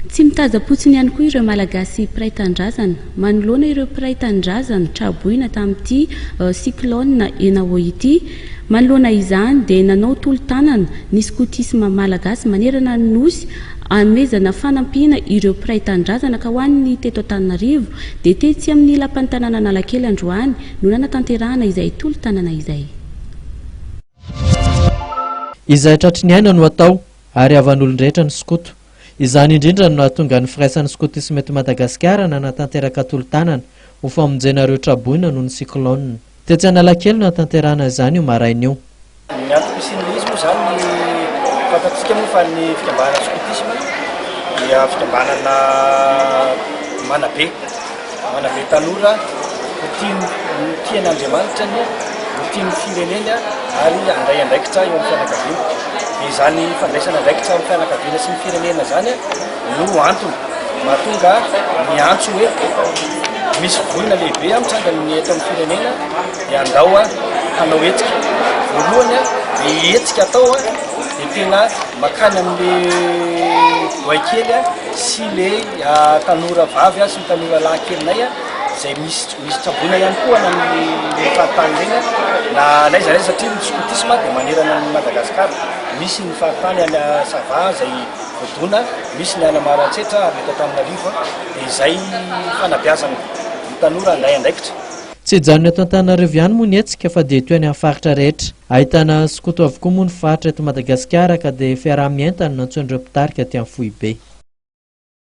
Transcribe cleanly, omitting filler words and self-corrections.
Tsy mitazam-potsiny ihany koa ireo Malagasy mpiray tanindrazana manoloana ireo mpiray tanindrazana tra-boina tamin'ity cyclone Enawo ity. Manoloana izany dia nanao tolo-tanana ny skotisma malagasy manerana ny Nosy hanomezana fanampiana ireo mpiray tanindrazana ka ho an'ny teto Antananarivo dia tetsy amin'ny Lapan'ny Tanàna Analakely androany no nanatanterahana izay tolo-tanana izay. Izay tratry ny aina no atao ary havan'olon-drehetra ny skoto. Izany indrindra no nahatonga ny firaisan'ny skotisma eto Madagasikara nanatanteraka tolo-tanana ho famonjena ireo traboina noho ny cyclone. Tetsy Analakely no nahatanterahana izany io maraina io. Ny antom-pisian'ilay izy moa izany, fantatsika moa fa ny fikambanana skotisma dia fikambanana manabe, manabe tanora ho tia ho tia an'Andriamanitra ny, ho tia ny fireneny ary handray andraikitra eo amin'ny fianakaviana. Dia izany fandraisana andraikitra amin'ny fianakaviana sy ny firenena izany no antony mahatonga ny antso hoe misy voina lehibe mitranga ny eto amin'ny firenena dia andao hanao hetsika. Voalohany ny hetsika atao dia tena makany amin'le boay kely sy le tanora vavy sy ny tanora lahy kelinay izay misy misy tsaboina ihany koa any amin'ny faritany ireny na n'aiza n'aiza satria ny skotisma dia manerana an'i Madagasikara. Misy ny faritany any Sava izay voadona, misy ny any Maroantsetra ary eto Antananarivo dia izay fanabeazana ny tanora handray andraikitra. Tsy hijanona eto Antananarivo ihany moa ny hetsika fa dia hitohy any amin'ny faritra rehetra. Ahitana skoto avokoa moa ny faritra eto Madagasikara ka dia fiaraha-mientana no nantsoin'ireo mpitarika aty amin'ny foibe.